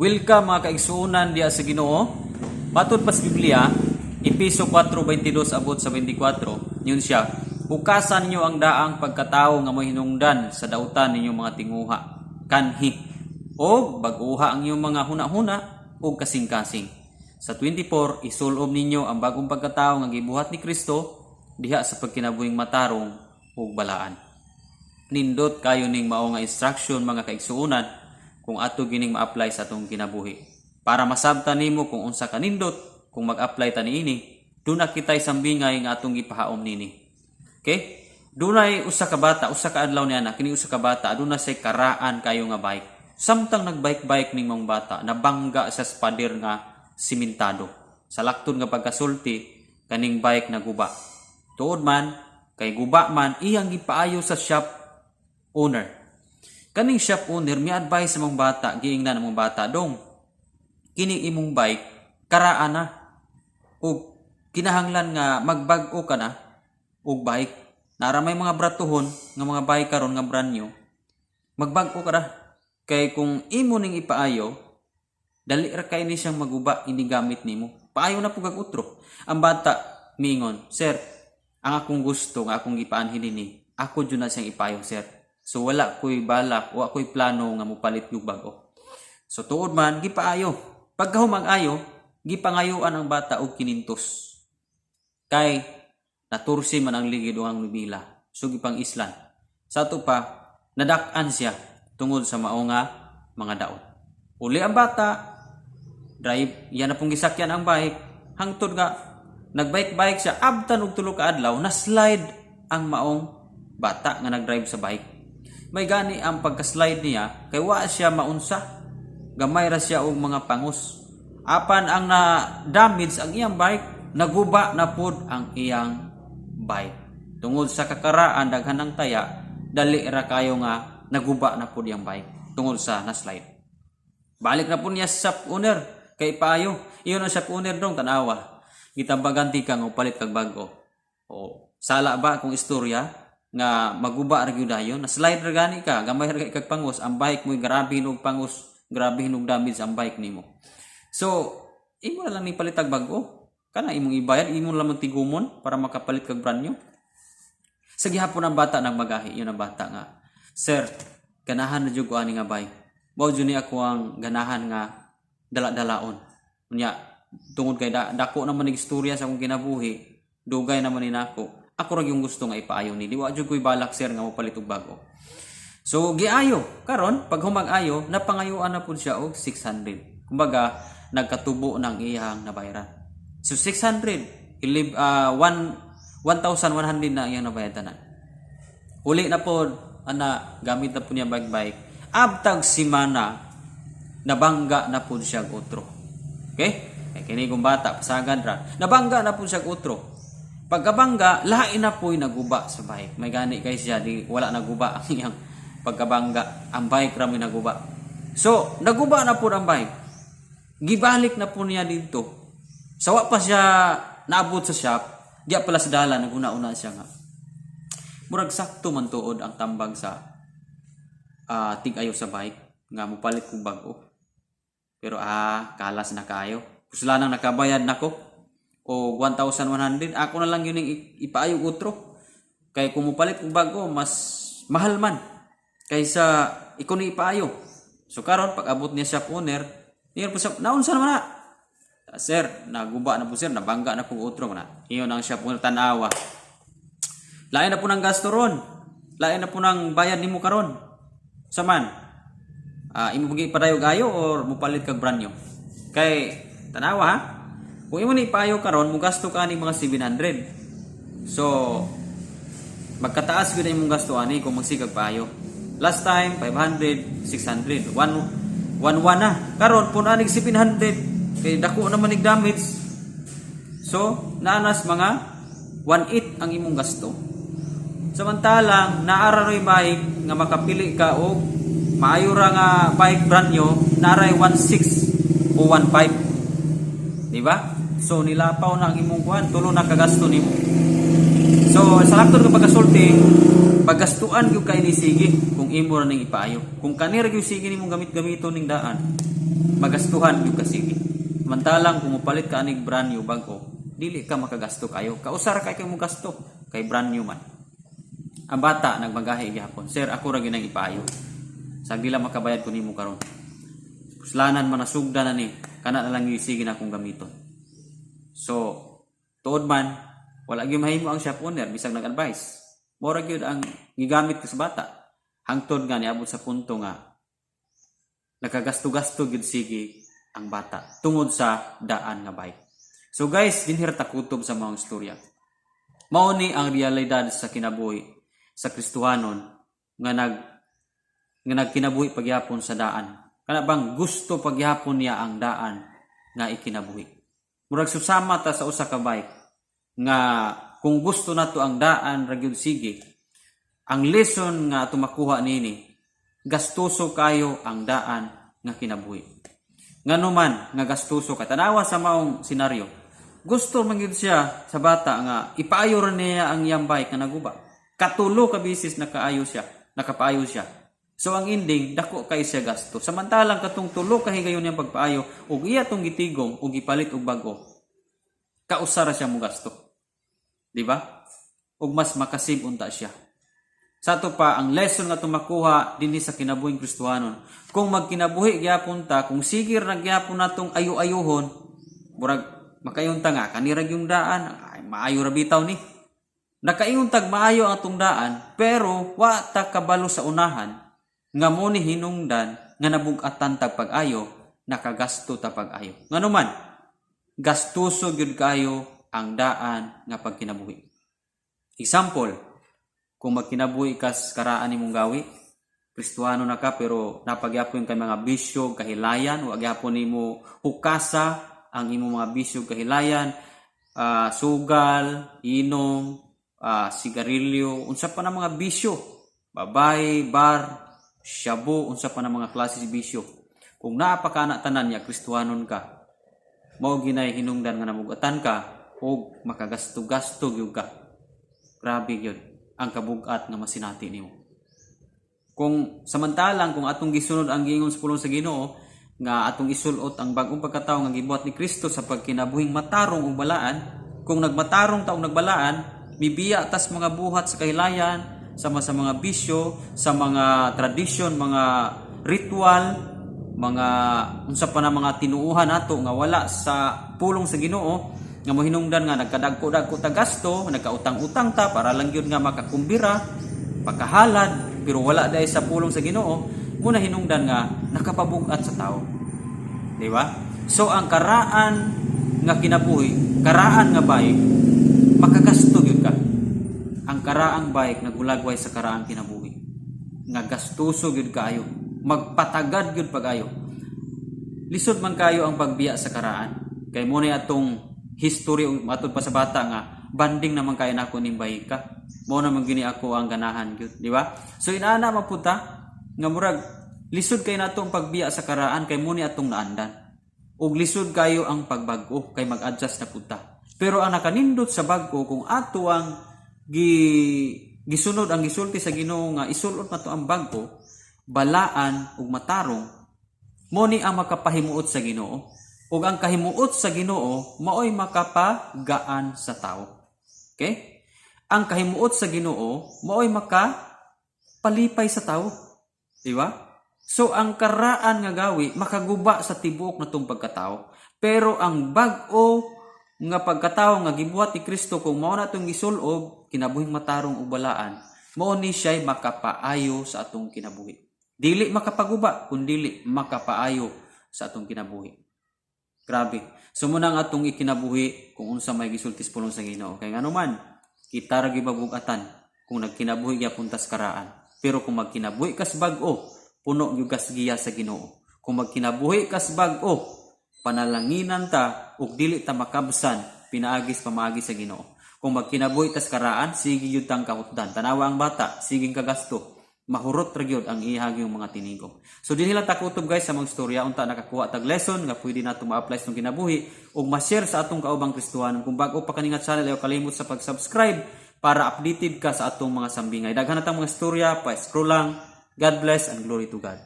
Welcome, mga kaigsuonan diha sa Ginoo. Matod pa sa Biblia, Epeso 4:22 abot sa 24, yun siya, "Hukasan ninyo ang daang pagkatao nga mahinungdan sa dautan ninyong mga tinguha, kanhi, o bag-uha ang inyong mga huna-huna o kasing-kasing." Sa 24, "Isulob ninyo ang bagong pagkatao nga gibuhat ni Kristo diha sa pagkinabuhing matarong ug balaan." Nindot kayo ning mao nga instruction, mga kaigsuonan, kung ato gining ma-apply sa atong kinabuhi. Para masabtan nimo kung unsa kanindot kung mag-apply ta niini, duna kitay sambingay nga atong gipahaom nini. Okay? Dunay usa ka bata, usa ka adlaw niya na kini usa ka bata, aduna say karaan kayo nga bike. Samtang nagbike-bike ning mga bata, nabangga sa pader nga simentado. Sa laktod nga pagkasulti, kaning bike naguba. Tuod man, kay guba man, iyang gipaayo sa shop owner. Kaning shop owner mi advise sa mga bata, giingnan ang mga bata, "Dong, kini imong bike karaan na ug kinahanglan nga magbag-o ka na og bike. Nara may mga bratuhon nga mga bike karon nga brand new. Magbag-o ka ra. Kay kung imo ning ipaayo, dali ra kay ni siyang maguba ini gamit nimo. Paayo na pud kag utro." Ang bata miingon, "Sir, ang akong gusto nga akong gipaanhin nini, ako jud na siyang ipayo, sir. So wala ko'y balak, wa ko'y plano nga mopalit og bag-o." So tuod man, gipaayo. Pagkahumang ayo, gipangayuan ang bata og 500. Kay natursi man ang ligid o ang nubila. So gipang islan. Sa ato pa, nadak-an siya tungod sa mao nga mga daot. Uli ang bata, drive, yan na pong gisakyan ang bike, hangtod nga nagbike-bike siya, abtan og 3 ka adlaw, na-slide ang maong bata nga nag-drive sa bike. May gani ang pagka-slide niya, kay wa siya maunsa. Gamay ra siya og mga pangos. Apan ang na damage ang iyang bike, naguba na pud ang iyang bike. Tungod sa kakaraan, daghan ng taya, dali ra kayo nga naguba na pud iyang bike tungod sa na-slide. Balik na po niya sa shop owner kay paayo. Iyon ang shop owner, "Dong, tanawa. Gitambagan ka nga palit kag bag-o. O sala ba kung istorya nga maguba ra gyud dayon, na slide ra gani ka, gamay ra kay kag pangos, ang bike mo grabe hinog pangos, grabe hinog damage ang bike nimo. So, imo na lang ni palitag bag-o. Kana imong ibayad, imo lang tigumon para makapalit kag brand new." Sa gihapon ang bata nagmagahi, yun ang bata nga, "Sir, ganahan na jud ko ani nga bike. Mao jud ni ako ang ganahan nga dala-dalaon. Unya, tungod kay dako naman ning istorya sa akong kinabuhi, dugay naman ni nako. Ako ra yung gusto nga ipaayo ni. Di wa jud ko'y balak, sir, nga mopalit og bag-o." So giayo. Karon pag humag-ayo, napangayuan na pud siya og 600. Kumbaga, nagkatubo ng iyang nabayaran. So 600, ilib, 1,100 na iyang nabayad tanan. Uli na po, ana, gamit na po niya bike-bike. Abtag simana, nabangga na po siya og otro. Okay? Kay kini kong bata, pasagad ra. Nabangga na po siya og otro. Pagkabangga, lain na po'y naguba sa bike. May gani kay siya, di, wala naguba ang iyang pagkabangga. Ang bike ra may naguba. So, naguba na po ang bike. Gibalik na po niya dito. Sawa pa siya naabot sa shop, diya pala sa dalan, naguna-una siya nga, "Murag sakto man tuod ang tambag sa tig-ayo sa bike nga mopalit kog bag-o. Pero kalas na kayo. Kusla nang nakabayad nako o 1,100, ako na lang yun yung ipaayo utro. Kay kung mopalit kog bag-o, mas mahal man kaysa iko ni ipaayo." So karon pag abot niya sa shop owner, niya po sa, "Naunsa naman na?" "Sir, naguba na po, sir, nabangga na po utro na." Iyon ang shop owner, "Tanawa. Lain na po ng gasto ron. Lain na po ng bayad nimo karon. Saman, imo pag ipadayog ayo or mupalit kag brand new? Kay tanawa ha. Kung imo ni ipayo karon, mugasto ka ni mga 700. So magkataas gyud ang imong gasto ani kung magsigag paayo. Last time 500, 600, 1 1 1 na. Karon pun anig 700 kay dako naman nig damage. So naanas mga 1.8 ang imong gasto. Samantalang naara ro'y bike nga makapili ka og maayo ra nga bike brand new, naaray 1.6 o 1.5. Di ba? So nilapaw na ang imong kuan, tulo na kagasto nimo. So sa laktod ka pagkasulti, paggastuan gyud kay ni sige kung imo ra ning ipaayo. Kung kani ra gyud sige nimong gamit-gamiton ning daan. Magastuhan gyud ka sige. Samantalang kung mopalit ka anig brand new, bag-o, dili ka makagasto kayo. Kausa ra kay kay mo gasto kay brand new man. Ang bata nagmagahi gihapon. "Sir, ako ra gyud nang ipaayo. Sa dila makabayad ko nimo karon. Puslanan man, nasugda na ni. Kana na lang yung sige na akong gamiton." So, tuod man, wala gyud mahimo ang shop owner bisag nag-advise. Mora gyud ang gigamit ko sa bata. Hangtod nga niabot sa punto nga nakagasto-gasto gyud sige ang bata tungod sa daan nga bike. So guys, dinhi ra ta kutob sa mga istorya. Mao ni ang realidad sa kinabuhi sa Kristohanon nga nagkinabuhi pagyapon sa daan. Kana bang gusto pagyapon niya ang daan nga ikinabuhi. Murag susama ta sa usa ka bike nga kung gusto nato ang daan ra gyud sige. Ang lesson nga ato makuha nini, gastuso kayo ang daan nga kinabuhi. Ngano man nga gastuso ka? Tanawa sa maong senaryo. Gusto man gyud siya sa bata nga ipaayo ra niya ang iyang bike nga naguba. Katulo ka bisis nakaayo siya, nakapaayo siya. So ang ending, dako kay siya gasto. Samantalang katong tulo ka higayon niyang pagpaayo ug iya tong gitigom ug gipalit og bag-o, kausa ra siya mo gasto. Di ba? Ug mas makasib unta siya. Sa ato pa, ang lesson nga makuha dinhi sa kinabuhing Kristohanon. Kung magkinabuhi gyapon ta, kung sige ra gyapon natong ayo-ayohon, murag makaingon ta nga kanira yung daan, ay, maayo ra bitaw ni. Nakaingon tag maayo ang atong daan, pero wa ta kabalo sa unahan nga mo ni hinungdan nga nabug-atan tag pag-ayo, nakagasto ta pag-ayo. Ngano man, gastuso gyud kayo ang daan nga pagkinabuhi. Example, kung magkinabuhi kas karaan nimong gawi, Kristuhano na ka pero napagyapon kay mga bisyo, kahilayan, wa gyapon nimo hukasa ang imong mga bisyo, kahilayan, sugal, inom, sigarilyo, unsa pa na mga bisyo, babae, bar, shabu, unsa pa na mga klase sa bisyo. Kung naa pa ka na tanan niya, Kristuhanon ka, mao ginay hinungdan nga namugatan ka ug makagasto-gasto gyud ka. Grabe gyud ang kabugat nga masinati nimo. Kung samantalang kung atong gisunod ang giingon sa pulong sa Ginoo nga atong isulot ang bag-ong pagkatao nga gibuhat ni Kristo sa pagkinabuhing matarong ug balaan, kung nagmatarong ta ug nagbalaan, mibiya tas mga buhat sa kahilayan, sama sa mga bisyo, sa mga tradisyon, mga ritual, mga unsa pa na mga tinuuhan nato nga wala sa pulong sa Ginoo, nga mohinungdan nga nagkadagko-dagko ta gasto, nagkautang-utang ta para lang gyud nga makakumbira, pagkahalad, pero wala dahil sa pulong sa Ginoo, muna hinungdan nga nakapabug-at sa tao. Di ba? So ang karaan nga kinabuhi, karaan nga bike, makagasto gyud ka. Ang karaang bike nagulagway sa karaang kinabuhi. Nga gastuso gyud kaayo, magpatagad gyud pag-ayo. Lisod man kayo ang pagbiya sa karaan. Kay mo na atong history ug matud pa sa bata nga banding naman kay nako ning bike ka. Mo naman gini ako ang ganahan gyud, di ba? So inaana man pud ta nga murag lisod kay nato ang pagbiya sa karaan kay mo ni atong naandan. Ug lisod kayo ang pagbag-o kay mag-adjust na pud ta. Pero ang nakanindot sa bag-o, kung ato ang gisunod ang gisulti sa Ginoo nga isulot nato ang bag-o, balaan ug matarong, mo ni ang makapahimuot sa Ginoo. Ug ang kahimuot sa Ginoo maoy makapagaan sa tao. Okay? Ang kahimuot sa Ginoo maoy makapalipay sa tao. Di ba? So ang karaan nga gawi makaguba sa tibuok natong pagkatao. Pero ang bag-o nga pagkatao nga gibuhat ni Kristo, kung mao na itong gisulob, kinabuhing matarong ug balaan, mao ni siya'y makapaayo sa atong kinabuhi. Dili makapaguba, kundili makapaayo sa atong kinabuhi. Grabe. So muna ang atong ikinabuhi kung unsa may gisulti sa pulong sa Ginoo. Kay ngano man, kita ra gyud mabugatan kung nagkinabuhi gyapon tas karaan. Pero kung magkinabuhi kas bag-o, puno gyud kas giya sa Ginoo. Kung magkinabuhi kas bag-o, panalanginan ta ug dili ta makabsan pinaagis pamaagi sa Ginoo. Kung magkinabuhi tas karaan, sige gyud tang kahutdan. Tanawa ang bata, sige kagasto. Mahurot ra gyud ang ihag yung mga tinigom. So dinhi lang ta kutob, guys, sa mga istorya. Unta nakakuha tag lesson nga pwede nato ma-apply sa atong kinabuhi ug ma-share sa atong kaubang Kristohanon. Kung bag-o pa kani nga channel, ayaw kalimot sa pag-subscribe para updated ka sa atong mga sambingay. Daghan na tang mga istorya, pa-scroll lang. God bless and glory to God.